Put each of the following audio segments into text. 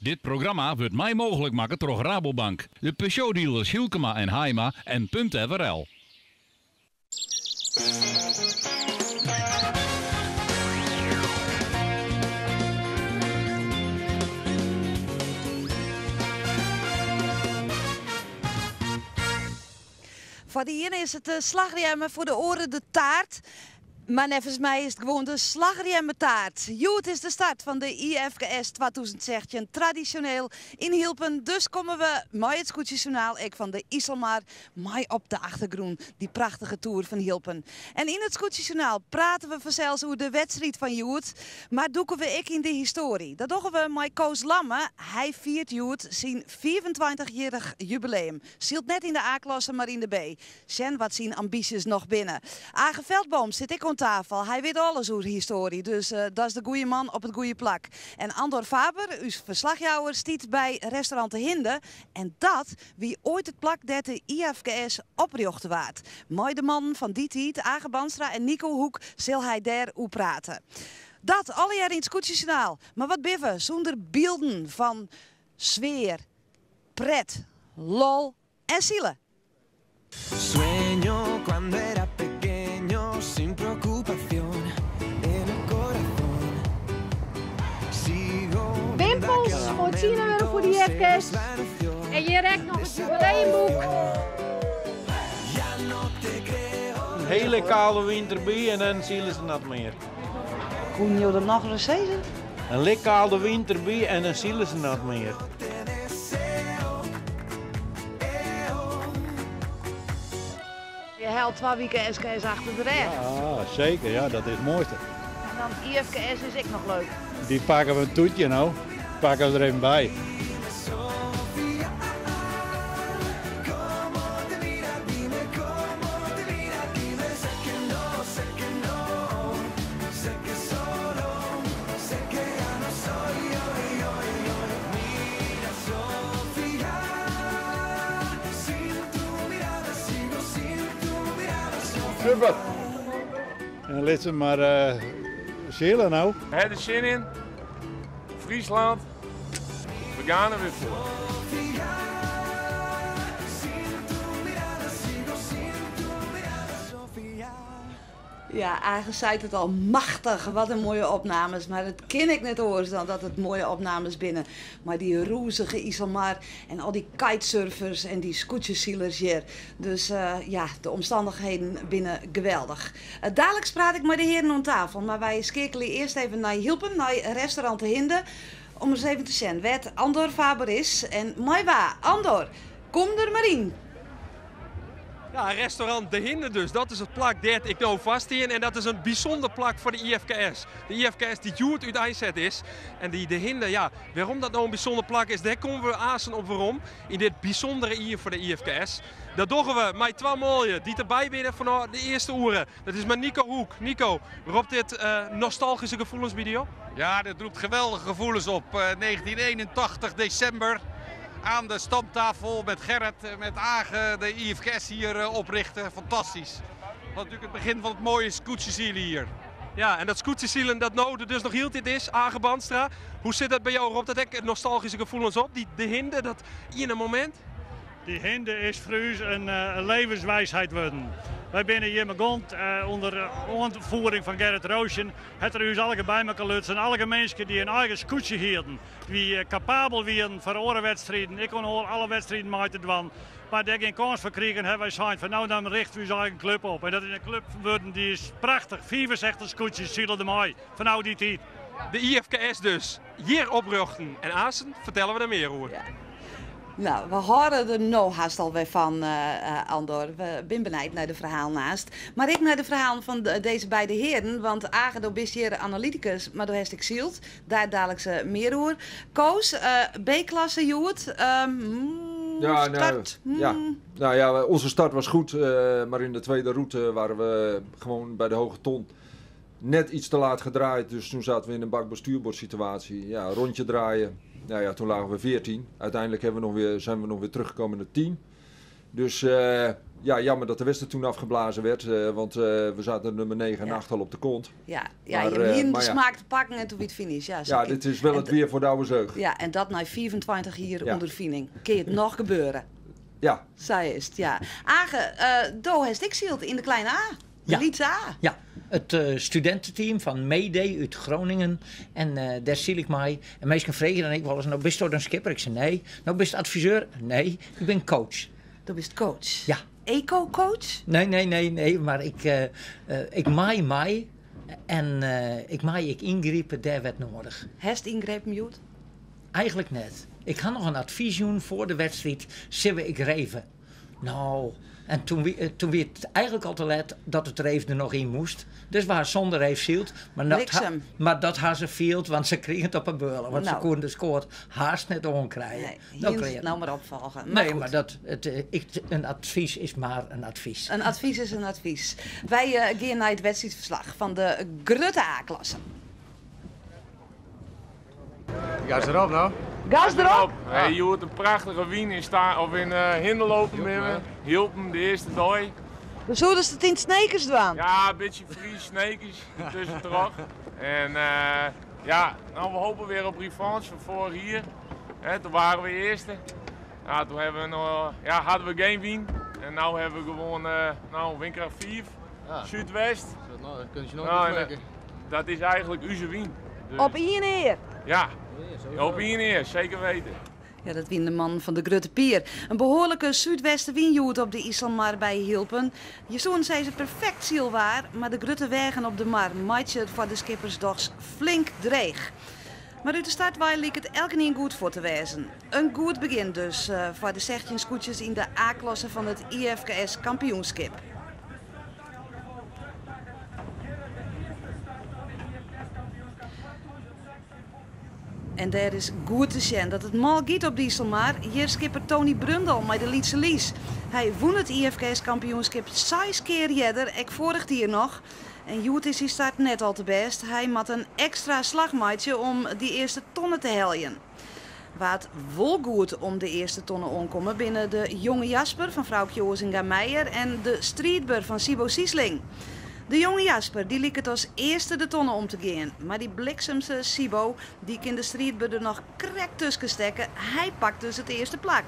Dit programma wurdt mei mooglik makke troch Rabobank, de Peugeot-dealers Hylkema en Haima en Punt FRL. Foar de iene is it de slachrjemme, foar de oare de taart. Mar neffens my is it gewoan de slachrjemmetaart. Hjoed is de start fan de IFKS 2016 tradisjoneel yn Hylpen. Dus komme we mei it Skûtsjesjoernaal ek fan de Iselmar mei op de achtergrûn dy prachtige toer fan Hylpen. En yn it Skûtsjesjoernaal prate we fansels oer de wedstriid fan hjoed, mar dûke we ek yn de histoarje. Dat dogge we mei Koos Lamme. Hy fiert hjoed syn 25 jierrich jubileum. Sylt net yn de A-klasse, mar yn de B. Sjen wat syn ambysjes noch binne. Age Veldboom sit ek oan tafel. Hy wit alles oer histoarje, dus dat is de goeie man op it goeie plak. En Andor Faber, ús ferslachjouwer, stiet by restaurant De Hinde. En dat wie oait it plak dêr't de IFKS oprjochte waard. Mei de mannen fan dy tiid, Age Bandstra en Nico Hoek, sil hy dêr oer prate. Dat allegear yn it Skûtsjesjoernaal. Mar wat binne we sûnder bylden fan sfear, pret, lol en sile? Sueño cuando era pequeño sin preocupación en el corazón. Sigo Wimpels foar tsien euro foar de IFKS. En hjir ek noch it jubileumboek. In hele kâlde winter by en dan sile se net mear. Koenen jo dat nochris sizze? In lik kâlde winter by en dan sile se net mear. Je helpt twa wiken SKS achter de rêch. Ja, seker. Ja, dat is it moaiste. En dan IFKS is ek noch leuk. Dy pakke we in toetje no. Pakke we der even by. Super. En lit se mar sile no. Ha der sin yn. Friesland, we gean der wer foar. Ja, Age seit it al, machtich, wat in moaie opnames. Mar it kin ek net oars dan dat it moaie opnames binne. Mei dy rûzige Iselmar en al dy kitesurfers en dy skûtsjesilers hjir. Dus ja, de omstannichheden binne geweldich. Daliks praat ik mei de hearen oan tafel, mar wy skeakelje earst even nei Hylpen, nei restaurant De Hinde, om ris even te sjen wêr't Andor Faber is en mei wa. Andor, kom der mar yn! Ja, restaurant De Hinde dus. Dat is it plak dêr't ik no foar stean. En dat is in bysûnder plak foar de IFKS. De IFKS dy't hjoed úteinset is. En dy De Hinde, ja, wêrom dat no in bysûnder plak is, dêr komme we aansen op werom. Yn dit bysûndere jier foar de IFKS. Dat dogge we mei twa manlju dy't derby binne fanôf de earste oere. Dat is mei Nico Hoek. Nico, ropt dit nostalgyske gefoelens by dy op? Ja, dit roept geweldige gevoelens op. 1981 december aan de stamtafel met Gerrit, met Age, de IFKS hier oprichten. Fantastisch. Dat was natuurlijk het begin van het mooie skûtsjesilen hier. Ja, en dat skûtsjesilen dat no der dus noch hieltyd is, Age Bandstra. Hoe sit dat by jo? Ropt dat ek nostalgyske gefoelens op, dy De Hinde, dat iene momint? Dy Hinde is foar ús in levenswijsheid wurden. Wy binne hjir begûn ûnder oanfiering fan Gerrit Roosjen. Hat er ús allegear by mekoar lutsen. Allegear minsken dy't in eigen skûtsje hienen, dy't kapabel wienen foar oare wedstriden, ek oan alle wedstriden mei te dwaan, mar dêr gjin kâns foar krigen, hawwe wy sein fan no dan richte we ús eigen klup op. En dat is in klup wurden dy is prachtich. 65 skûtsjes sile der mei fanôf dy tiid. De IFKS dus, hjir oprjochten en aansen fertelle we der mear oer. Nou, we hâlde der no hast alwer fan, Andor. We binne benijd nei de ferhalen aanst. Mar ek nei de ferhalen fan dizze beide hearen. Want Age, do bist hjir analytikus, mar do hast ek syld. Dêr daliks mear oer. Koos, B-klasse hjoed. Ja, nou, start. ja. Nou ja, onze start was goed, maar in de tweede route waren we gewoon bij de hoge ton net iets te laat gedraaid. Dus toen zaten we in een bakboord-stuurboord situatie. Ja, rondje draaien. Nou ja, toen lagen we 14. Uiteindelijk hebben we nog weer, zijn we nog weer teruggekomen naar 10. Dus Ja, jammer dat de wedstrijd toen afgeblazen werd, want we zaten nummer 9 en 8 al op de kont. Ja, Maar, je hebt hier de maar ja. smaak te pakken en toen weer het finish. Ja, Ja, dit is wel het weer voor de oude zeug. Ja, en dat na 25 jaar ondervinding. Kun je het nog gebeuren? Ja. Zij is het, ja. Age, do heeft ik zielt in de kleine A. De Lietse A. Ja, het studententeam van Mayday uit Groningen. En daar zie ik mij. En meestal vragen dan ik wel eens, nou bist u dan skipper? Ik zei nee. Nou bist adviseur? Nee, ik ben coach. Du bist coach? Ja. Eco-coach? Nee, nee, nee, nee. Maar ik maai mij. En ik maai ik ingrijpen, daar werd nodig. Hest ingrepen, Joet? Eigenlijk net. Ik had nog een advies doen voor de wedstrijd. Zullen ik reven? Nou, en toen werd het eigenlijk al te laat dat het reef er nog in moest. Dus waar zonder reef zielt. Maar Bliksem. dat had ze field, want ze kregen het op een beulen. Want ze konden de score haast net onkrijgen. Nee, Nou, hier kreeg je het nou maar opvolgen. Maar Nee, goed. maar een advies is maar een advies. Een advies is een advies. Wij gaan naar het wedstrijdverslag van de Grutte A-klasse. Gas erop nou. Gas erop! Hey, je hoort een prachtige wien in, sta, of in Hinderlopen binnen. Hielpen de eerste dag. Dus hoe is het in Snekers doen? Ja, een beetje Fries, Snekers tussen terug. En ja, nou, we hopen weer op revanche van vorig jaar. Hè, toen waren we eerste. Nou, toen hebben we nog, ja, hadden we geen wien. En nu hebben we gewoon windkracht 5, Zuidwest. Nou, dat kun je nog Nou, niet en, maken. dat is eigenlijk onze wien. Dus, Op één eer. Ja, op één eer, zeker weten. Ja, dat wien de man van de Grutte Pier. Een behoorlijke zuidwestenwienjoet op de Iselmar bij Hielpen. Je zoon zei ze perfect zielwaar, maar de Grutte wegen op de mar maatje het voor de skippersdochs flink dreig. Maar uit de startwaai liep het elke keer goed voor te wijzen. Een goed begin dus voor de Zegtjenskoetjes in de A-klasse van het IFKS kampioenschap. En daar is goed te zien dat het mal giet op Dieselmar. Hier skipper Tony Brundel met de Lietse Lies. Hij won het IFKS kampioenschap 6 keer eerder, ik vorig jaar nog. En Joet is die start net al te best. Hij moet een extra slagmaatje om die eerste tonnen te heljen. Wat wel goed om de eerste tonnen omkomen binnen de jonge Jasper van vrouwtje Ozinga Meijer en de Streetber van Sibo Siesling. De jonge Jasper die liep het als eerste de tonnen om te gaan. Maar die bliksemse Sibo, die in de Streetber er nog krek tussen stekken, hij pakt dus het eerste plak.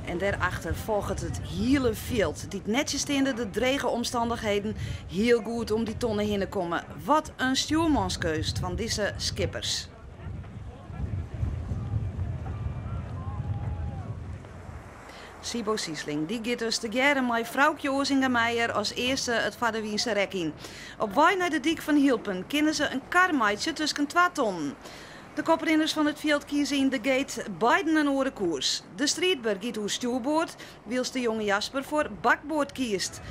En daarachter volgt het hele veld, die netjes in de drege omstandigheden heel goed om die tonnen heen te komen. Wat een stuurmanskeus van deze skippers. Sibo Siesling, die gaat dus de jaren met vrouwtje Ozinga Meijer als eerste het Vaderwiense rek in. Op weg naar de dik van Hielpen kennen ze een karmaatje tussen 2 tonnen. De koprinners van het veld kiezen in de gate beiden een oren koers. De Streetberg gaat hoe stuurboord, wiels de jonge Jasper voor bakboord kiest.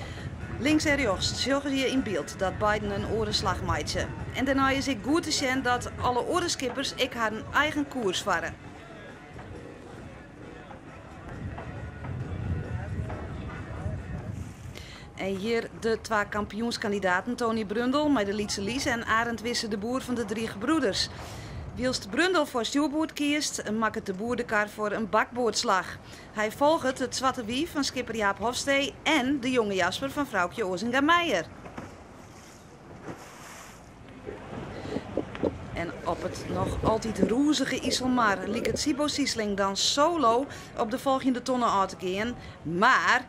Links en rechts zorgen je in beeld dat beiden een orenslag maatje. En daarna is ik goed te zien dat alle orenskippers ik haar eigen koers varen. En hier de 2 kampioenskandidaten Tony Brundel met de Lietse Lies en Arend Wisse de Boer van de 3 Gebroeders. Wielst Brundel voor stuurboord kiest, maakt het de boer de kar voor een bakboordslag. Hij volgt het Zwarte Wief van skipper Jaap Hofstee en de jonge Jasper van vrouwtje Ozinga Meijer. En op het nog altijd roezige Iselmar liep het Sibo Siesling dan solo op de volgende tonnen uit te gaan. Maar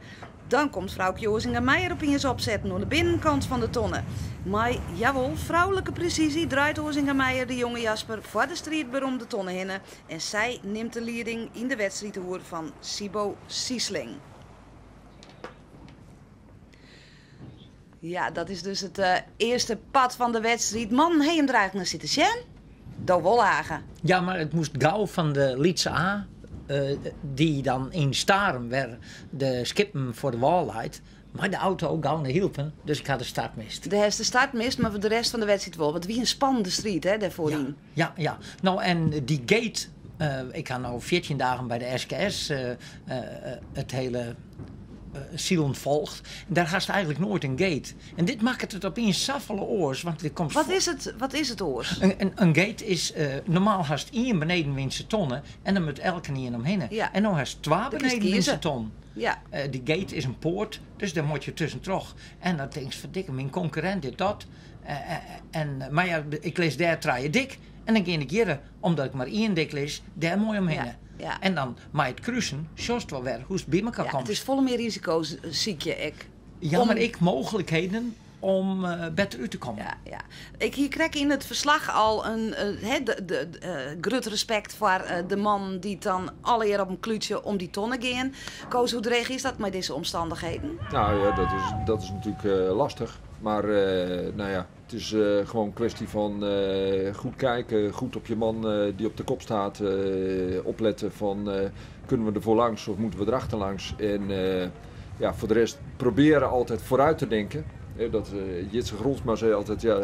dan komt vrouwtje Ozinga Meijer opeens opzetten aan de binnenkant van de tonnen. Maar jawel, vrouwelijke precisie draait Ozinga Meijer de jonge Jasper voor de streetber om de tonnen heen. En zij neemt de leiding in de wedstrijdhoer van Sibo Siesling. Ja, dat is dus het eerste pad van de wedstrijd. Man, hey, hem draait naar zitten Sjen. Do Wolhagen. Ja, maar het moest gauw van de Lietse A. Die dan in Starum werd de skippen voor de wallheid. Maar de auto ook gauw naar hielpen, dus ik had de start mist. De heeft de start mist, maar voor de rest van de wedstrijd wel. Want wie een spannende strijd, hè, daarvoor in. Ja, ja. Nou, en die gate, ik had nou 14 dagen bij de SKS het hele silen folget. En dêr hast eigenlik noait in gate. En dit makket it opiens safolle oars, want der komt Wat is it, wat is it oars? In gate is, normaal hast ien benedenwynse tonne en dan moat elkenien omhinne. Ja. En no hast twa Dan kinst benedenwynse kieze. tonnen. Ja. Dy gate is in poart, dus dêr moat je tuskentroch. En dan tinkst, ferdikke, myn konkurrint dit dat. En, mar ja, ik lis dêr trije dik en dan gean ik hjirre, omdat ik mar ien dik lis, dêr moai omhinne. Ja. En dan mei it krusen sjochst wol wer hoe'tst by mekoar Ja, komst. it is folle mear risiko sykje ek. Ja, Om- mar ek mooglikheden om better út te kommen. Ja, ja. Ik hie krekt yn it ferslach al in hè, de grut respekt foar de mannen dy't dan allegear op in klútsje om dy tonne gean. Koos, hoe dreech is dat mei dizze omstannichheden? Nou ja, dat is natuerlik lestich. Mar nou ja, it is gewoan in kwestje fan goed kijken, goed op je man dy't op de kop stiet, oplette fan kinne we derfoar langs of moatte we derachter langs. En ja, foar de rest probearje altyd foarút te tinken. Hè, dat Jitse Grolsma sei altyd, ja,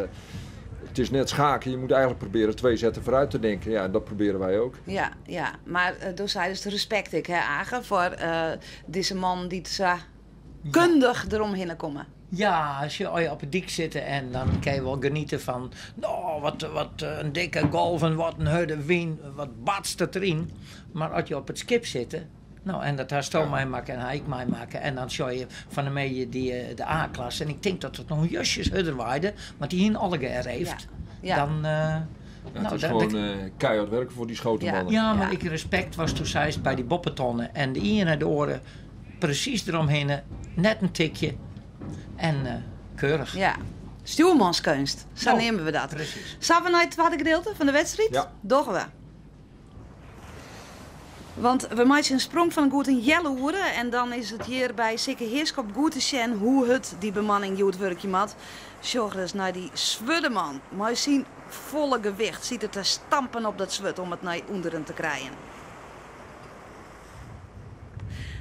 it is net schaken, je moatte eigenlik probearje twa setten foarút te tinken. Ja, en dat probearje wy ek. Ja, ja. Mar do seidest respekt ek, hè, Age, foar dizze man dy't sa kundich deromhinne komme. Ja, as je op de dyk sitte en dan kinne je wol genietsje fan, no, wat in dikke golf en wat in hurde wyn, wat batst it deryn. Mar as je op it skip sitte, no, en dat hasto meimakke en ha ik meimakke, en dan sjoch je fan 'e middei de A-klasse en ik tink dat it noch justjes hurder waaide, want dy hiene allegear reefd. Ja. Dan, Ja, nou, it is dat- gewoan keihard wurkje foar dy schotenmannen. Ja, mar ek respekt watsto do seist by dy boppetonne en de iene en de oare presys deromhinne, net in tikje en keurich. Ja. Stjoermanskeunst, sa Nou, neame we dat. Presys. Sille we nei it twadde gedielte fan de wedstriid? Ja. Dogge we. Want we meitsje in sprong fan goed in healoere en dan is it hjir by Sikke Heerschop goed te sjen hoe hurd dy bemanning hjoed wurkje moat. Sjoch ris nei dy swurde man. Mei syn folle gewicht sit er te stampen op dat swurd om it nei ûnderen te krijen.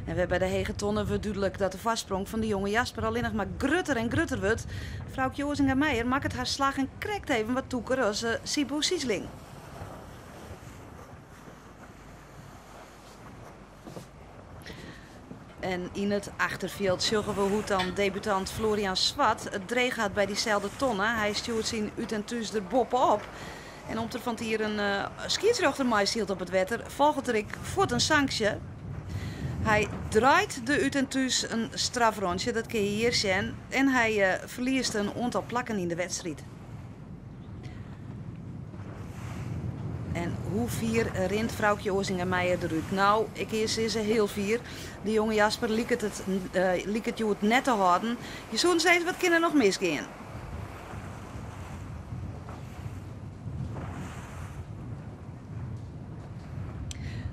En wer by de hege tonne wurdt dúdlik dat de foarsprong fan de jonge Jasper allinnich mar grutter en grutter wurdt. Froukje Oazinga Meijer makket har slaggen krekt even wat tûker as Sibo Siesling. En yn it achterfjild sjogge we hoe't dan debutant Florian Swart it dreech hat by dyselde tonne. Hy stjoert syn út en thús der boppe-op. En om't der fan 't jier in skiedsrjochter meisylt op it wetter, folget der ek fuort in sanksje. Hy draait de út en thús in strafrûntsje, dat kinne je hjir sjen. En hy ferliest in oantal plakken yn de wedstriid. En hoe fier rint Froukje Oazinga Meijer derút? Nou, ik kin sizze hiel fier. De jonge Jasper liket hjoed net te hâlden. Je soene sizze, wat kin der noch misgean?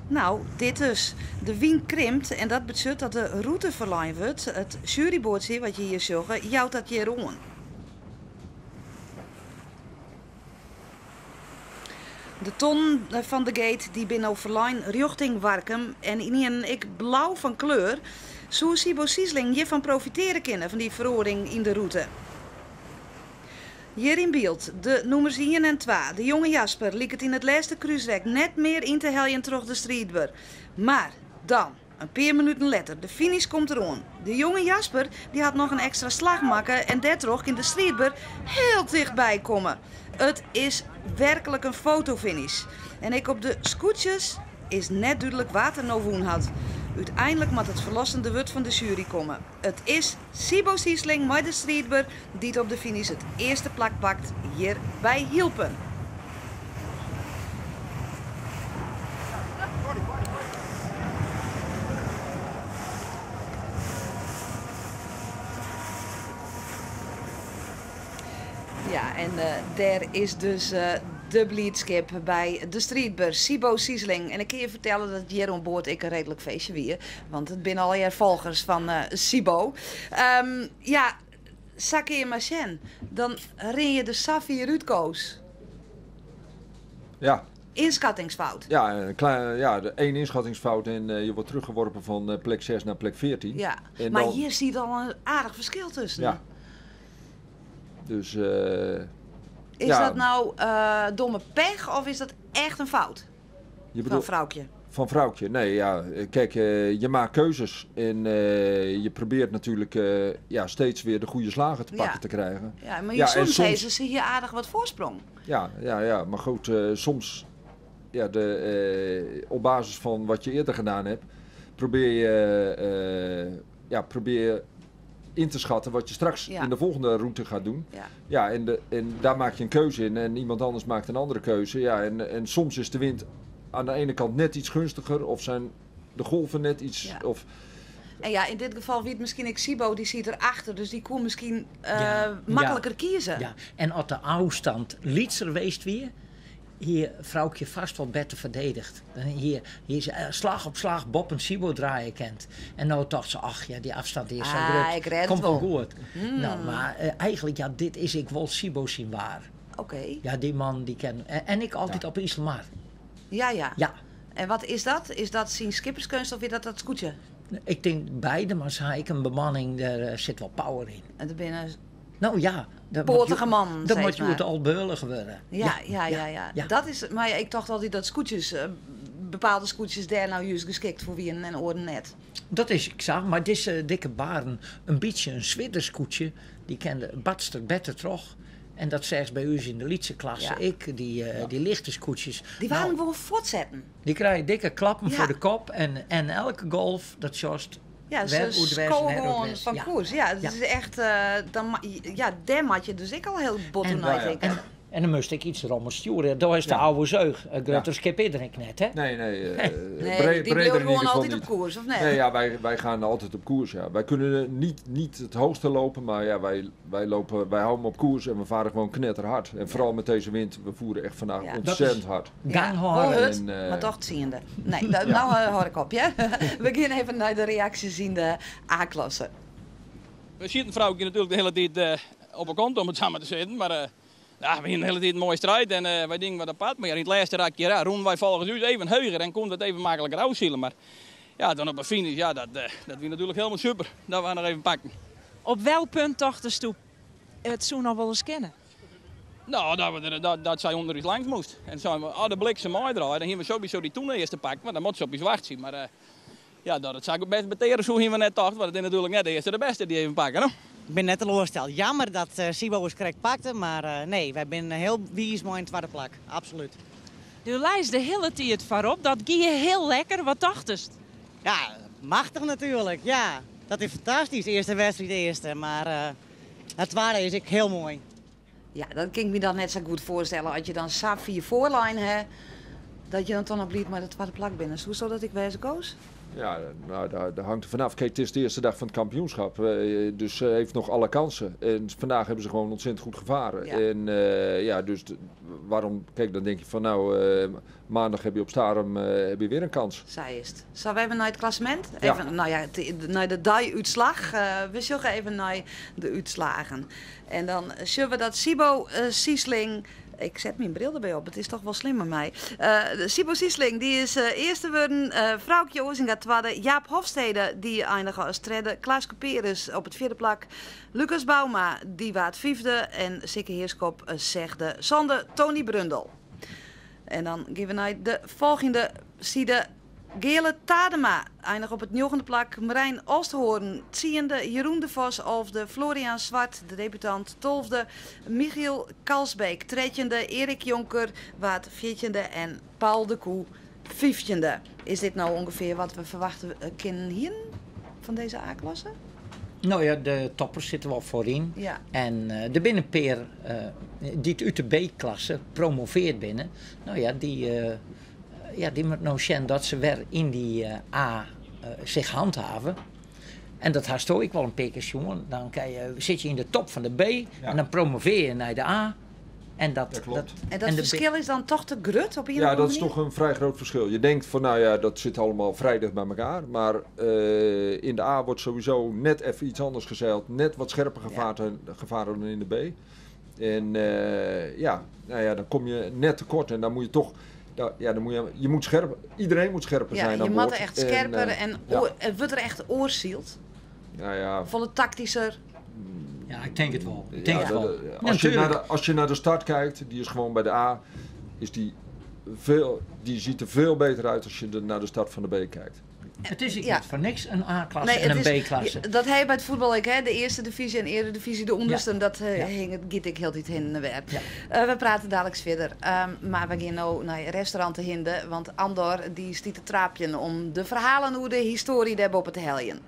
Nou, dit dus. De wyn krimpt en dat betsjut dat de rûte ferlein wurdt. It sjueryboardsje wat je hjir sjogge, jout dat hjir oan. De tonnen fan de gate dy binne no ferlein rjochting Warkum en ynienen ek blau fan kleur. Soe Sibo Siesling hjirfan profitearje kinne fan dy feroaring yn de rûte? Hjir yn byld de nûmers ien en twa. De jonge Jasper liket yn it lêste krúsrek net mear yn te heljen troch de striidber. Mar dan, in pear minuten letter, de finish komt deroan. De jonge Jasper dy hat noch in ekstra slach makke en dêrtroch kin de striidber hiel tichtby komme. It is werklik in fotofinish. En ek op de skûtsjes is net dúdlik wa't der no wûn hat. Uteinlik moat it ferlossende wurd fan de sjuery komme. It is Sibo Siesling mei de striidber dy't op de finish it earste plak pakt hjir by Hylpen. Ja, en dêr is dus de bliidskip by de striidber Sibo Siesling. En ik kin je fertelle dat hjir oan board ek in reedlik feestje wie. Want it binne allegear folgers fan Sibo. Ja, sa kinne je mar sjen. Dan rinne je der sa fier út, Koos. Ja. Ynskattingsfout. Ja, in klein, ja, de één inschattingsfout en je wordt teruggeworpen van plek 6 naar plek 14. Ja, En mar dan hjir sit al in aardich ferskil tusken. Ja. Dus, Is ja. dat no domme pech of is dat echt in fout? Je bedoelt Fan Froukje. Van Froukje? Nee, ja, kijk, je maakt keuzes en je probeert natuurlijk ja, steeds weer de goede slagen te pakken te krijgen. Ja, maar Ja, je en soms heeft ze hier aardig wat voorsprong. Ja, maar goed, soms ja, op basis van wat je eerder gedaan hebt, ja, probeer je in te schatten wat je straks in de volgende route gaat doen. Ja, en daar maak je een keuze in en iemand anders maakt een andere keuze. Ja, en soms is de wind aan de ene kant net iets gunstiger of zijn de golven net iets... Of, En ja, in dit geval wie het misschien ik Sibo, die zit erachter, dus die kon misschien makkelijker kiezen. Ja, en als de afstand lietser weest weer, hier Froukje vast wel beter verdedigd. Dan hier is slag op slag Bob en Sibo draaien kent. En nou dacht ze, ach ja, die afstand die is zo Ah, groot. ik red het Komt wel wel. goed. Nou, maar eigenlijk, ja, dit is ik wil Sibo zien waar. Ja, die man die ken. En ik altijd op Iselmar. Ja, ja. En wat is dat? Is dat zijn skipperskunst of is dat dat scootje? Ik denk beide, maar zei ik een bemanning, daar zit wel power in. En daar binnen Nou ja, dat moet Potige je- man, Dat zeg moet je maar. het al beulig worden. Ja. Dat is, maar ja, ik dacht altijd dat scootjes, bepaalde scootjes daar nou juist geschikt voor wie en oren net. Dat is, ik zag, maar deze dikke baren, een beetje een zwitterscootje, die kende Badster beter toch. En dat zelfs bij u in de Lietse klasse, ik, die lichte scootjes. Die waren gewoon voortzetten. Die krijgen dikke klappen voor de kop en elke golf, dat just Ja, ze wer- hoe dwers en scoren her, hoe gewoon dwers. van koers. Ja, het is echt, dan ja, daar had je dus ik al heel bot toen uit, ik. En dan moest ik iets erom sturen. Daar is de oude zeug. Groter schip iedereen net, hè? Nee, nee. Nee, die breder bleef in ieder gewoon geval altijd niet. op koers, of nee? Nee, ja, wij gaan altijd op koers, ja. Wij kunnen niet het hoogste lopen, maar ja, wij houden hem op koers en we varen gewoon knetterhard. En vooral met deze wind, we voeren echt vandaag ontzettend Dat is hard. gang Ja, houden. wel hard, En maar toch ziende. Nee, nou hoor ik op, ja. We gaan even naar de reacties in de A-klasse. We zien een vrouwtje natuurlijk de hele tijd op de kant om het samen te zitten, maar ja, we hebben de hele tijd een mooie strijd en wij dingen wat apart. Maar ja, in het laatste raakje, ja, roemen wij volgens u even heuger en komt het even makkelijker uitzielen. Maar ja, dan op een finish, ja, dat was natuurlijk helemaal super. Dat we nog even pakken. Op welk punt dachten ze toen het zo nog wel eens kennen? Nou, dat zij onder iets langs moest. En zijn we, oh, de bliksem mooi draaien, dan hebben we sowieso die toen eerst te pakken, want dan moet ze op iets wachten zien. Maar ja, dat zou ik best beteren, zo hebben we net tocht, want het is natuurlijk net de eerste de beste die even pakken. Hè? Ik ben net teleurgesteld. Jammer dat Sibo eens correct pakte, maar nee, wij zijn heel wies mooi in het tweede plak. Absoluut. De lijst de hele tijd voorop, dat ging je heel lekker. Wat dacht je? Ja, machtig natuurlijk. Ja, dat is fantastisch. Eerste wedstrijd, eerste. Maar het tweede is ik heel mooi. Ja, dat kan ik me dan net zo goed voorstellen. Als je dan Safi voorlijn hebt, dat je dan toch nog blieft maar de tweede plak binnen. Hoe zou dat ik wijze koos? Ja, nou, daar hangt er vanaf. Kijk, het is de eerste dag van het kampioenschap. Dus ze heeft nog alle kansen. En vandaag hebben ze gewoon ontzettend goed gevaren. En ja, dus de, waarom... Kijk, dan denk je van nou, maandag heb je op Starum heb je weer een kans. Zij is het. Zullen we even naar het klassement? Ja. Even, nou ja, naar de DAI-uitslag. We zullen even naar de uitslagen. En dan zullen we dat Sibo Siesling... Ik zet mijn bril erbij op, het is toch wel slim met mij. Sibo Siesling, die is eerste geworden. Froukje Ozinga tweede. Jaap Hofstede, die eindigde als derde. Klaas Couperus op het vierde plak. Lucas Bouma, die waard vijfde. En Sikke Heerskop zesde. Sander Tony Brundel. En dan gaan we naar de volgende side. Gele Tadema eindigt op het 9e plak. Marijn Oosthoorn, 10e. Jeroen de Vos, 11e. Florian Zwart, de debutant, 12e. Michiel Kalsbeek, 13e. Erik Jonker, waard 14e. En Paul de Koe, 15e. Is dit nou ongeveer wat we verwachten kunnen hier van deze A-klasse? Nou ja, de toppers zitten wel voorin. En de binnenpeer die het uit de B-klasse promoveert binnen. Nou ja, die ja, die moet nou zien dat ze weer in die A zich handhaven. En dat haast ik wel een paar keer, jongen. Dan zit je in de top van de B en dan promoveer je naar de A. En Dat klopt. En dat en de B verschil is dan toch te grut op een Ja, of andere dat is manier? toch een vrij groot verschil. Je denkt van, nou ja, dat zit allemaal vrij dicht bij elkaar. Maar in de A wordt sowieso net even iets anders gezeild. Net wat scherper gevaren dan in de B. En ja, nou ja, dan kom je net tekort en dan moet je toch... Ja, ja, dan moet je, je moet scherp, iedereen moet scherper Ja, zijn je aan moet boord. er echt scherper En en ja. het wordt er echt oorzield. Nou ja. Volle tactischer. Ja, ik denk het wel. Ik denk Ja, het wel. als je Natuurlijk. naar de, als je naar de start kijkt, die is gewoon bij de A, is die veel, die ziet er veel beter uit als je de, naar de start van de B kijkt. Het is Ja. net voor niks een A-klasse Nee, en het een is- B-klasse. Dat hij bij het voetbal ik, hè, de eerste divisie en eredivisie, de onderste, dat hing het giet ik heel dit heen en weer. We praten dadelijk verder. Maar we gaan nu naar restaurant te Hinde, want Andor die stiet te traapjen om de verhalen hoe de historie daar op het heljen.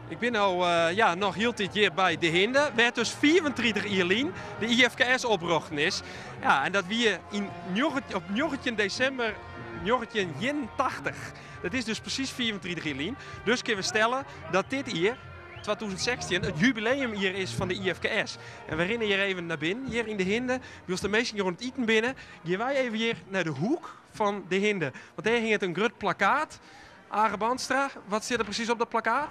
Ik ben nou ja, nog heel dit jaar bij De Hinde. Werd dus 34 jaar de IFKS oprochten is. Ja, en dat wie in op 19 december 1981. Dat is dus precies 34 jaar. Dus kunnen we stellen dat dit hier, 2016, het jubileum hier is van de IFKS. En we rennen hier even naar binnen, hier in De Hinde. Bij ons de meesten hier rond het eten binnen. Gaan wij even hier naar de hoek van De Hinde. Want daar hing het een groot plakkaat. Age Bandstra, wat zit er precies op dat plakkaat?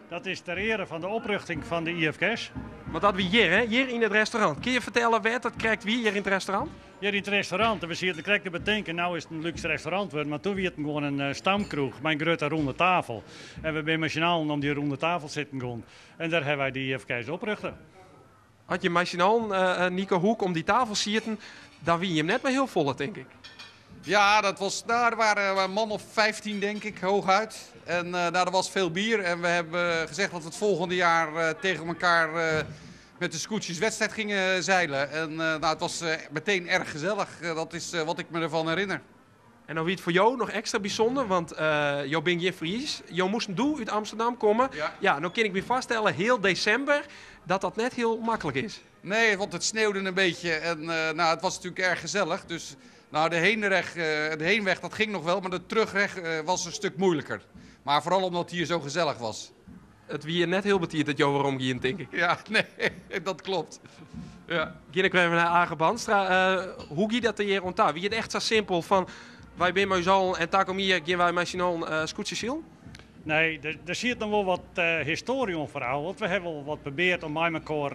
Dat is ter ere van de oprichting van de IFKS. Maar dat we hier, hè? Hier in het restaurant. Kun je vertellen waar dat krijgt wie hier in het restaurant? Hier in het restaurant. En we zien het correct te bedenken. Nou is het een luxe restaurant geworden, maar toen werd het gewoon een stamkroeg. Mijn grote ronde tafel. En we zijn met z'n allen om die ronde tafel zitten gaan. En daar hebben wij de IFKS oprichten. Had je met z'n allen, Nico Hoek, om die tafel zitten, dan wie je hem net maar heel vol, denk ik. Ja, dat was, nou, er waren een man of 15, denk ik, hooguit. En er was veel bier. En we hebben gezegd dat we het volgende jaar tegen elkaar met de scootjes wedstrijd gingen zeilen. En het was meteen erg gezellig. Dat is wat ik me ervan herinner. En dan wie het voor jou nog extra bijzonder, want jou ben je Fries. Jou moest doe uit Amsterdam komen. Ja, nou kan ik me vaststellen, heel december, dat dat net heel makkelijk is. Nee, want het sneeuwde een beetje en het was natuurlijk erg gezellig. Dus de heenweg, de heenweg, dat ging nog wel, maar de terugweg was een stuk moeilijker. Maar vooral omdat het hier zo gezellig was. Het wie je net heel betiert dat jou waarom ging, denk ik. Ja, nee, dat klopt. Ja. Ging ik weer even naar Age Bandstra. Hoe ging dat hier rond daar? Wie het echt zo simpel van wij zijn met z'n en daar kom hier, gaan wij met z'n allen scootjes zien? Nee, er zit nog wel wat historie om verhaal. Want we hebben wel wat geprobeerd om met elkaar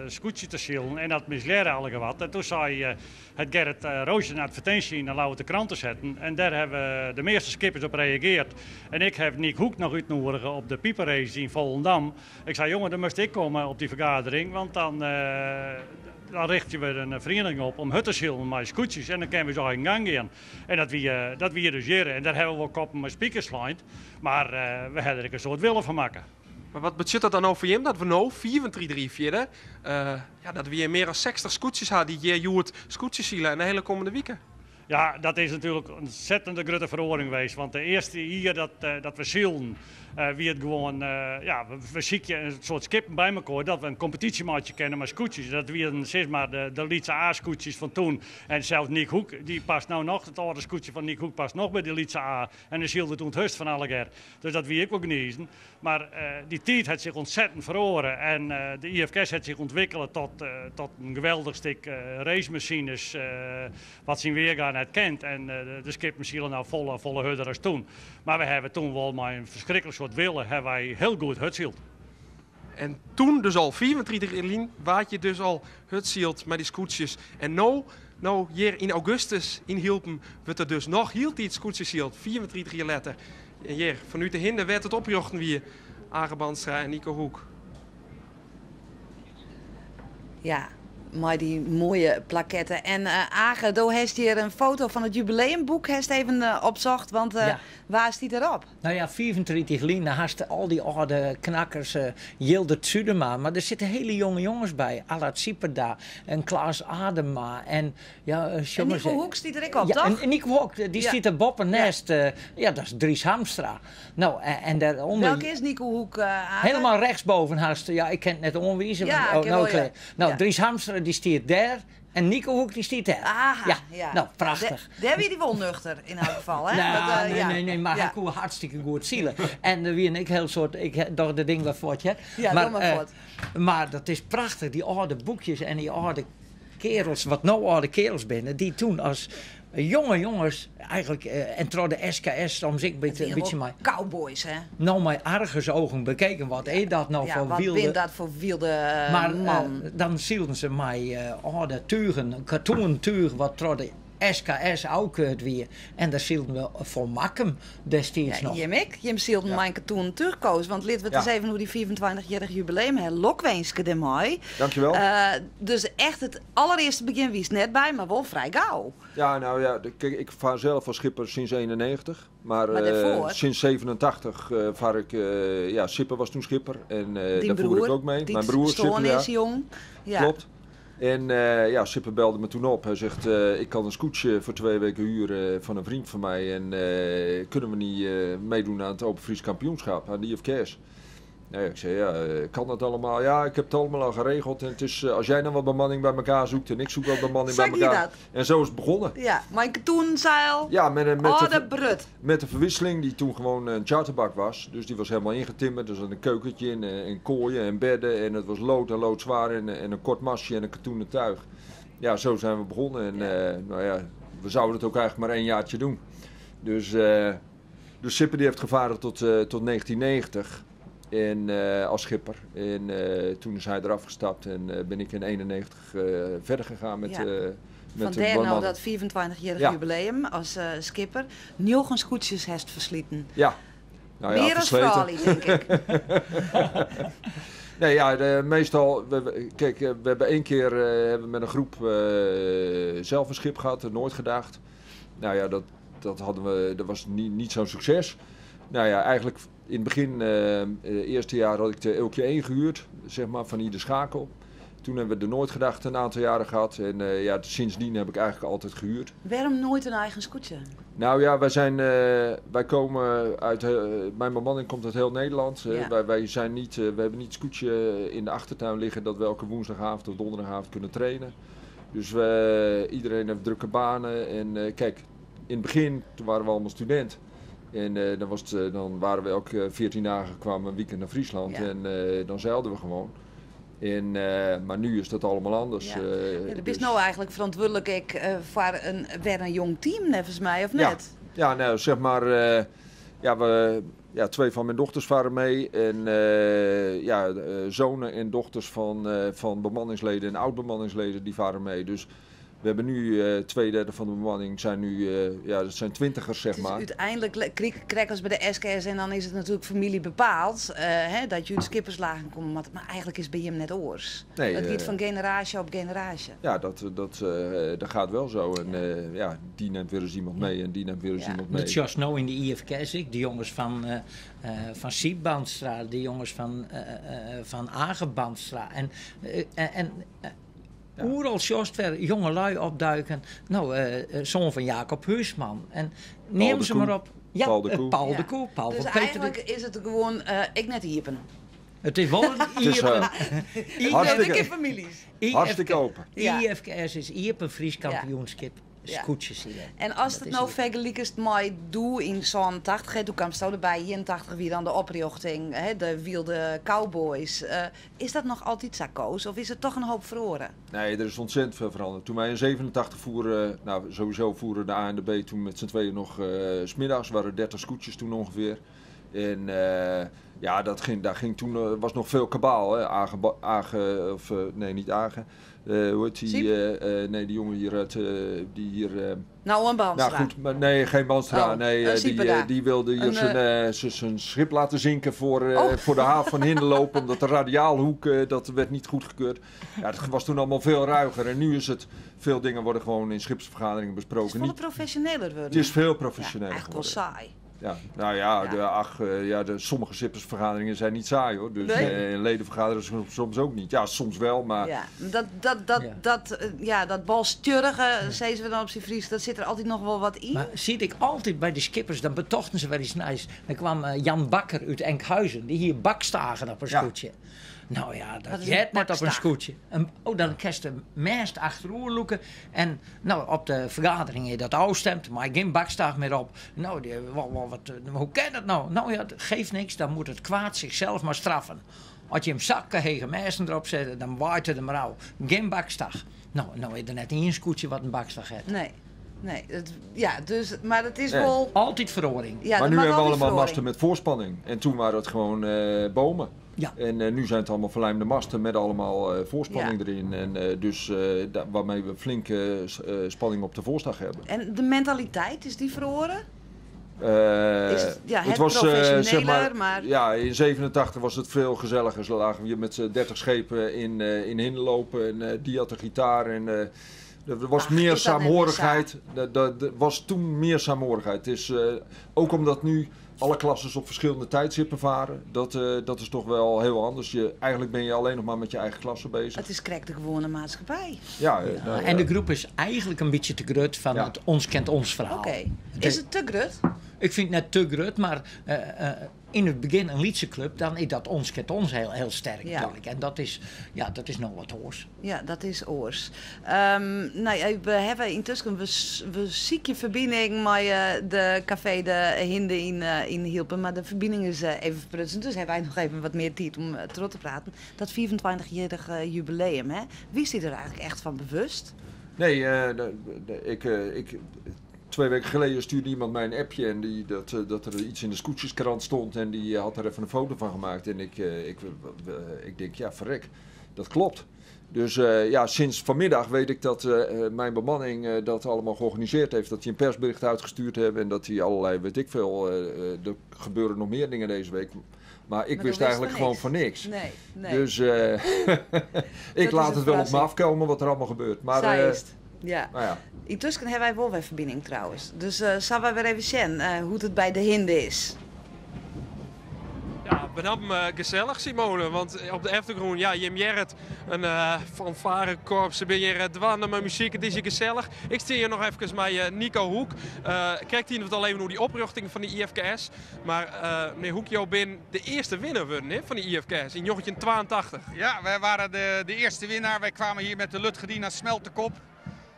scootje te zielen. En dat misleerde al wat. En toen zei het Gerrit Roosje een advertentie in de Lauwe de krant te zetten. En daar hebben de meeste skippers op gereageerd. En ik heb Nick Hoek nog uitnodigen op de pieperrace in Volendam. Ik zei, jongen, dan moest ik komen op die vergadering. Want dan richten we een vereniging op om hutten te zielen met scootjes. En dan kunnen we zo in gang gaan. En dat we hier dus jaren. En daar hebben we wel koppen met speakers lijnd. Maar we hebben er een soort willen van maken. Maar wat betekent dat dan nou voor hem? Dat we nou 34 vierde, ja, dat we hier meer dan 60 scootjes hadden die hier joert scootjes zielen en de hele komende weken. Ja, dat is natuurlijk een ontzettende grote verhoring geweest. Want de eerste hier dat we zielen, wie het gewoon, ja, we zieken een soort skippen bij elkaar, dat we een competitiemaatje kennen met scootjes. Dat we een, zeg maar, de Lietse A-scootjes van toen. En zelfs Nick Hoek, die past nou nog, het oude scootje van Nick Hoek past nog bij de Lietse A. En de zielde toen het hust van alle keer. Dus dat wie ik ook geniezen. Maar die tijd heeft zich ontzettend verloren. En de IFKS heeft zich ontwikkeld tot een geweldig stuk racemachines, wat zijn weergaan het kent. En de skippen zielen nou volle hudder als toen. Maar we hebben toen wel maar een verschrikkelijk soort willen, hebben wij heel goed hutsield. En toen dus al, 34 in waard je dus al hutsield met die scootjes. En nou hier in augustus in Hielpen, wordt er dus nog heel iets scootjes hield, 34 jaar later. En hier, vanuit de Hinde werd het opjochten weer Age Bandstra en Nico Hoek. Ja, maar die mooie plaketten. En Age, do heeft hier een foto van het jubileumboek heeft even opzocht, want waar is die erop? Nou ja, 34 lien, haast al die oude knakkers, Jildert Sudema, maar er zitten hele jonge jongens bij. Allard Sieperda en Klaas Adema en, ja, En Nico Hoek stiet er ook op, Ja, toch? en Nico Hoek, die stiet er boppen naast. Ja, dat is Dries Hamstra. Nou, en daaronder... Welke is Nico Hoek, Age? Helemaal rechtsboven haast. Ja, ik ken het net onwijzen. Ja, want, ik oh, ken nou, wel, ja. ik, nou, Dries Hamstra die stiert daar. En Nico Hoek die stiert daar. Aha, ja. ja. Nou, prachtig. Daar heb je die wel nuchter in elk geval, hè? Nou, Dat, nee, ja. nee, nee, maar hij kon hartstikke goed zielen. En wie en ik heel soort, ik dacht de ding wel voort, hè. Ja, maar, doe maar voort. Maar dat is prachtig, die oude boekjes en die oude kerels, wat nou oude kerels binnen, die toen als jonge jongens eigenlijk, en trouw de SKS, om zich een Die beetje wel maar Cowboys, hè? Nou, mijn argusogen bekeken, wat is dat nou Ja, voor wat wilde ben dat voor wilde maar, man? dan zielden ze mij oude tugen, katoenen tuig, wat trouw de SKS ôfkeurd wie. En dêr sylden we foar Makkum destiids noch. Jim ek. Jim sylden mei in katoenen túchkoas. Want litte we it ris even oer dy 25-jierrich jubileum ha. Lokwinske dêrmei. Dankjewel. Dus echt it allerearste begjin wiest net by, mar wol frij gau. Ja, nou ja, kijk, ik vaar zelf als schipper sinds 91. Maar, Maar dêrfoar? sinds 87 vaar ik, ja, Sippe was toen schipper en Dyn daar voer broer, ik ook mee. dy't Mijn broer stoarn Sippe, ja. is jong. Ja. Klopt. En ja, Sippe belde me toen op. Hij zegt, ik kan een scootje voor 2 weken huren van een vriend van mij. En kunnen we niet meedoen aan het Open Fries Kampioenschap, aan de IFKS? Nou ja, ik zei, ja, kan dat allemaal? Ja, ik heb het allemaal al geregeld. En het is, als jij nou wat bemanning bij elkaar zoekt en ik zoek wat bemanning bij Zag je elkaar. dat? En zo is het begonnen. Ja, mei in katoenzeil. Ja, Oh, de brut. met de verwisseling die toen gewoon een charterbak was. Dus die was helemaal ingetimmerd. Er zat een keukentje in en kooien en bedden. En het was lood en loodzwaar en een kort mastje en een katoenen tuig. Ja, zo zijn we begonnen. En nou ja, we zouden het ook eigenlijk maar 1 jaartje doen. Dus Sippe die heeft gevaren tot 1990. En als schipper. En toen is hij eraf gestapt en ben ik in 91 verder gegaan met Van de daar nou bemanning. dat 25-jarig jubileum als skipper. Njoggen scootjes heeft versleten. Ja. Nou ja, Meer als versleten. vrouwen, denk ik. Nee, ja, de, meestal, we, we, kijk, we hebben 1 keer hebben we met een groep zelf een schip gehad, dat nooit gedacht. Nou ja, dat, dat hadden we, dat was niet zo'n succes. Nou ja, eigenlijk in het begin, eerste jaar had ik de Eelkje 1 gehuurd, van ieder schakel. Toen hebben we de Nooitgedacht een aantal jaren gehad en sindsdien heb ik eigenlijk altijd gehuurd. Waarom nooit een eigen scootje? Nou ja, wij zijn, wij komen uit, mijn bemanning komt uit heel Nederland. Wij zijn niet, we hebben niet het scootje in de achtertuin liggen dat we elke woensdagavond of donderdagavond kunnen trainen. Dus iedereen heeft drukke banen. En in het begin, toen waren we allemaal student. En dan waren we elke 14 dagen kwamen we een weekend naar Friesland en dan zeilden we gewoon. En maar nu is dat allemaal anders. Ja, je bent nou eigenlijk verantwoordelijk ik voor weer een jong team, volgens mij, of net? Ja, nou, zeg maar, ja, we, ja, 2 van mijn dochters varen mee. En zonen en dochters van bemanningsleden en oud-bemanningsleden die varen mee. Dus we hebben nu 2/3 van de bemanning zijn nu, ja, dat zijn 20ers, zeg Het is maar. uiteindelijk krikkers bij de SKS en dan is het natuurlijk familie bepaald, hè, dat jullie skipperslagen komen. Maar eigenlijk is bij hem net oors. Nee, het gaat van generatie op generatie. Ja, dat gaat wel zo. En die neemt weer eens iemand mee en die neemt weer eens iemand mee. Dat is nou in de IFKS, ik, de jongens van Siep Bandstra, de jongens van Age Bandstra. En Oeral sjost weer jonge lui opduiken. Nou, zoon van Jacob Huisman. En Paul neem de ze maar Koe. op. Ja, Paul de Koe. Paul de Koe, Paul Dus van Peter de eigenlijk is het gewoon ik net iepen. Het is wel een Het is, iepen. hartstikke Ik families. Hartstikke open. IFKS is iepen Fries kampioenschap. Scootjes hier. En als Dat het is nou hier. vergelijkt met doe in zo'n 80, hè, toen kwam zo erbij, 81 weer dan de oprichting, hè, de wilde cowboys. Is dat nog altijd zakkoos of is het toch een hoop verloren? Nee, er is ontzettend veel veranderd. Toen wij in 87 voeren, nou sowieso voeren de A en de B toen met z'n tweeën nog 's middags, waren 30 scootjes toen ongeveer. En ja, dat ging, daar ging toen was nog veel kabaal. Hè. Age, Ba-, Age, of nee, niet Age. Hoe heet die? Siep? Nee, die jongen hier uit die hier Nou, een Bandstra. Nou goed, maar nee, geen Bandstra. Oh, nee, een Sieper daar. die wilde hier Een, zijn schip laten zinken Oh. voor de haven van Hindeloopen. Omdat de radiaalhoek, dat werd niet goedgekeurd. Ja, het was toen allemaal veel ruiger. En nu is het, veel dingen worden gewoon in schipsvergaderingen besproken. Het is veel Niet professioneler worden. Het is veel professioneler Ja, eigenlijk wel geworden. saai. Ja, nou ja, de, ach, ja, de, sommige schippersvergaderingen zijn niet saai hoor. Dus, leden vergaderen soms ook niet. Ja, soms wel, maar... Ja, dat balsturige, zeiden we dan op zijn Fries, dat zit er altijd nog wel wat in. Maar zie ik altijd bij de skippers, dan betochten ze wel iets nice. Dan kwam Jan Bakker uit Enkhuizen, die hier bakstagen op een scootje. Nou ja, dat Wat is jet een net op een bakstaag? scootje. Dan kerst de mest achterover. En nou, op de vergadering je dat afstemt, maar geen bakstaag meer op. Nou, die, wa, wa, wat, hoe kan dat nou? Nou ja, dat geeft niks, dan moet het kwaad zichzelf maar straffen. Als je hem zakken hegen mesten erop zet, dan waait het er maar af. Geen bakstaag. Nou, nou is er net één scootje wat een bakstaag heeft. Nee. Nee, het, ja, dus, maar het is Nee. wel... Altijd verhoring. Ja, maar dat nu mag hebben we altijd allemaal verhoring. masten met voorspanning. En toen waren het gewoon bomen. Ja. En eh, nu zijn het allemaal verlijmde masten met allemaal eh, voorspanning erin. En eh, dus eh, waarmee we flinke spanning op de voorstag hebben. En de mentaliteit, is die verloren? Is het- ja, het was, eh, zeg professioneler, maar- Ja, in 87 was het veel gezelliger. Ze lagen we hier met z'n 30 schepen in Hindeloopen. En die had de gitaar en... er was Ach, meer is dat net saamhorigheid. Er was toen meer saamhorigheid. Het is, ook omdat nu alle klasses op verschillende tijdstippen varen. Dat is toch wel heel anders. Eigenlijk ben je alleen nog maar met je eigen klasse bezig. Het is krek de gewone maatschappij. Ja, nou, En de groep is eigenlijk een beetje te grut van het ons kent ons verhaal. Oké. Is het te grut? Ik vind het net te grut, maar in het begin een Lietse club, dan is dat ons kent ons heel, heel sterk natuurlijk. En dat is, ja, dat is nog wat oors. Ja, dat is oors. Nou ja, we hebben intussen we ziek je verbinding met de café de Hinde in Hielpen, maar de verbinding is even verprutsen. Dus hebben wij nog even wat meer tijd om terug te praten. Dat 24-jarige jubileum, hè? Wie is er eigenlijk echt van bewust? Nee, ik, 2 weken geleden stuurde iemand mij een appje en dat er iets in de Scootjeskrant stond en die had er even een foto van gemaakt. En ik denk, ja verrek, dat klopt. Dus ja, sinds vanmiddag weet ik dat mijn bemanning dat allemaal georganiseerd heeft. Dat die een persbericht uitgestuurd hebben en dat die allerlei, weet ik veel, er gebeuren nog meer dingen deze week. Maar ik Maar wist dan wist eigenlijk van gewoon niks. van niks. Nee, nee. Dus ik is laat een het wel op me verrassing. afkomen wat er allemaal gebeurt. Maar, Zij is het. Ja. nou ja. Intussen hebben wij wel weer verbinding trouwens. Dus zullen we weer even zien hoe het bij de Hinde is. Ja, benam gezellig Simone, want op de achtergrond, ja, Jim Jerret, een fanfarekorps, ze ben hier dwannen met muziek, het is hier gezellig. Ik sta hier nog even met Nico Hoek. Kijk hier het al even hoe die oprichting van de IFKS. Maar meneer Hoek, jou bent de eerste winnaar worden, hè, van de IFKS in 1982. Ja, wij waren de eerste winnaar. Wij kwamen hier met de Lutgerdina Smeltekop.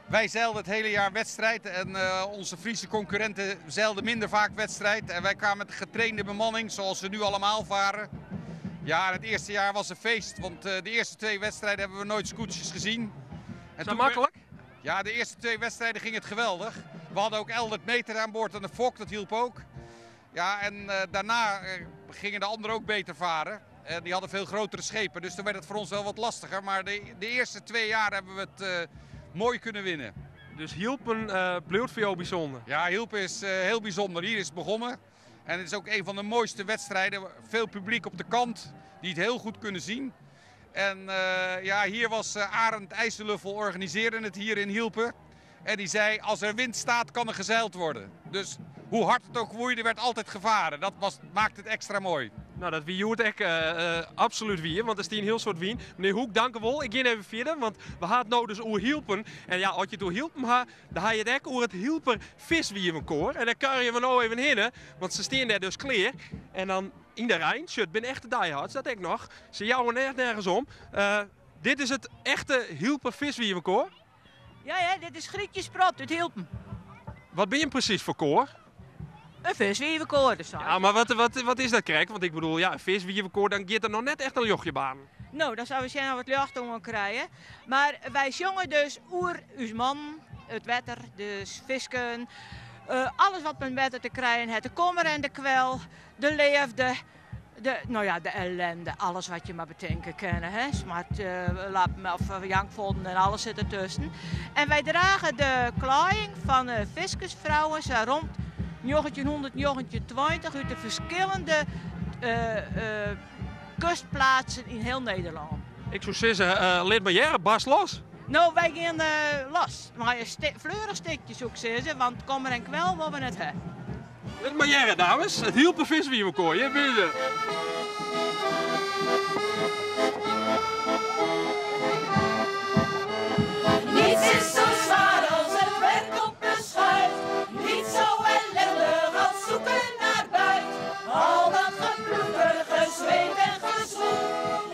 Wij zeilden het hele jaar wedstrijd en onze Friese concurrenten zeilden minder vaak wedstrijd. En wij kwamen met getrainde bemanning, zoals ze nu allemaal varen. Ja, en het eerste jaar was een feest, want de eerste 2 wedstrijden hebben we nooit scootjes gezien. En Is dat toen makkelijk? Ja, de eerste 2 wedstrijden ging het geweldig. We hadden ook Eldert Meter aan boord aan de fok, dat hielp ook. Ja, en daarna gingen de anderen ook beter varen. Die hadden veel grotere schepen, dus toen werd het voor ons wel wat lastiger. Maar de eerste 2 jaar hebben we het mooi kunnen winnen. Dus Hielpen blijft voor jou bijzonder? Ja, Hielpen is heel bijzonder. Hier is het begonnen. En het is ook een van de mooiste wedstrijden. Veel publiek op de kant die het heel goed kunnen zien. En ja, hier was Arend IJsseluffel organiseerde het hier in Hielpen. En die zei, als er wind staat, kan er gezeild worden. Dus hoe hard het ook woeide, werd altijd gevaren. Dat maakt het extra mooi. Nou, dat wie Joert echt absoluut wie, want er is een heel soort wien. Meneer Hoek, dank u wel. Ik ga even verder, want we hadden nou dus oer Hielpen. En ja, als je het oer Hielpen had, dan had je het echt oer het Hielper viswievenkoor. En daar kan je nou even heen, want ze staan daar dus kleer. En dan in de Rijn, shit, ben echt de diehards, dat ik nog. Ze jouwen echt nergens om. Dit is het echte Hielper viswievenkoor. Ja, ja, dit is Grietje Sprot uit Hielpen. Wat ben je precies voor koor? Een viswievenkoor, dus. Ja, maar wat is dat, Krek? Want ik bedoel, ja, een viswievenkoor, dan gaat er nog net echt een jochjebaan. Nou, dan zouden we zien wat lucht om krijgen. Maar wij zongen dus oer, uw man, het wetter, dus visken. Alles wat met wetter te krijgen heeft. De kommer en de kwel, de leefde, de ellende, alles wat je maar bedenken kan. Hè? Smart, lap, of jankvonden en alles zit ertussen. En wij dragen de klaaiing van viskersvrouwen zo rond 1900, 1920 uit de verschillende kustplaatsen in heel Nederland. Ik zou zeggen, laat maar jaren, barst los. Nou, wij gaan los. Maar een fleurig stukje zoek ze, want kommer en kwel wat we net hebben. Laat maar jaren, dames. Het hielp een viswievenkoor, je bent er. Niets is zo zwaar als het werk op de schuit. Niet zo ellendig als zoeken naar buit. Al dat geploeker, gezweet en gezwoel.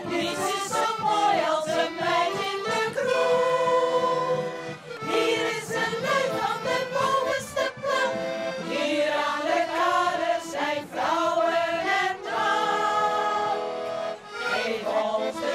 Niets is zo mooi als een meid in de kroeg. Hier is een leuk van de bovenste plank. Hier aan de kade zijn vrouwen en drank. Geef ons de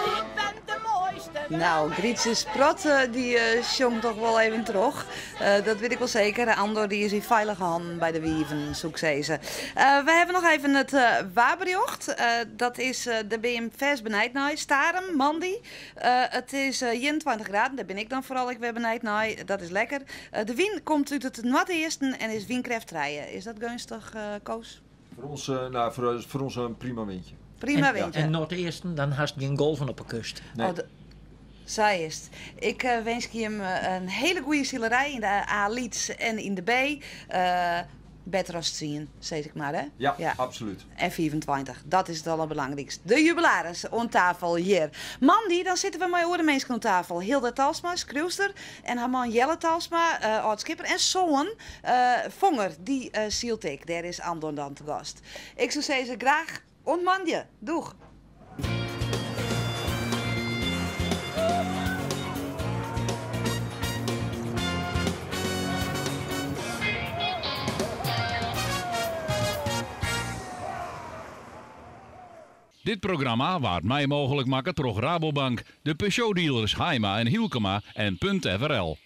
Ik ben de mooiste. Nou, Grietje Sprot die sjongt toch wel even terug. Dat weet ik wel zeker. Andor die is in veilige handen bij de wieven, zoek ze. We hebben nog even het waarberjocht. Dat is de BM vers benijd naar Starum, Mandy. Het is 21 graden, daar ben ik dan vooral ik weer benijd naar. Dat is lekker. De wien komt uit het noordoosten en is windkracht rijden. Is dat gunstig, Koos? Voor ons, nou, voor ons een prima windje. Prima windje. En noordoosten, dan haast geen golven op de kust. Nee. Oh, zij is het. Ik wens je hem een hele goede zilerij in de A-Leeds en in de B. Beter als het zien, zeg ik maar, hè? Ja, absoluut. En 24, dat is het allerbelangrijkste. De jubilaris aan tafel hier. Mandy, dan zitten we met oren mensen aan tafel. Hilda Talsma, schreeuwster. En haar man Jelle Talsma, oud-skipper. En zoon, Vonger, die zielt ik. Daar is Andor dan te gast. Ik zou zeggen, graag ontmandje. Doeg! Dit programma waard mij mogelijk maken troch Rabobank, de Peugeot dealers Haima en Hielkema en Punt FRL.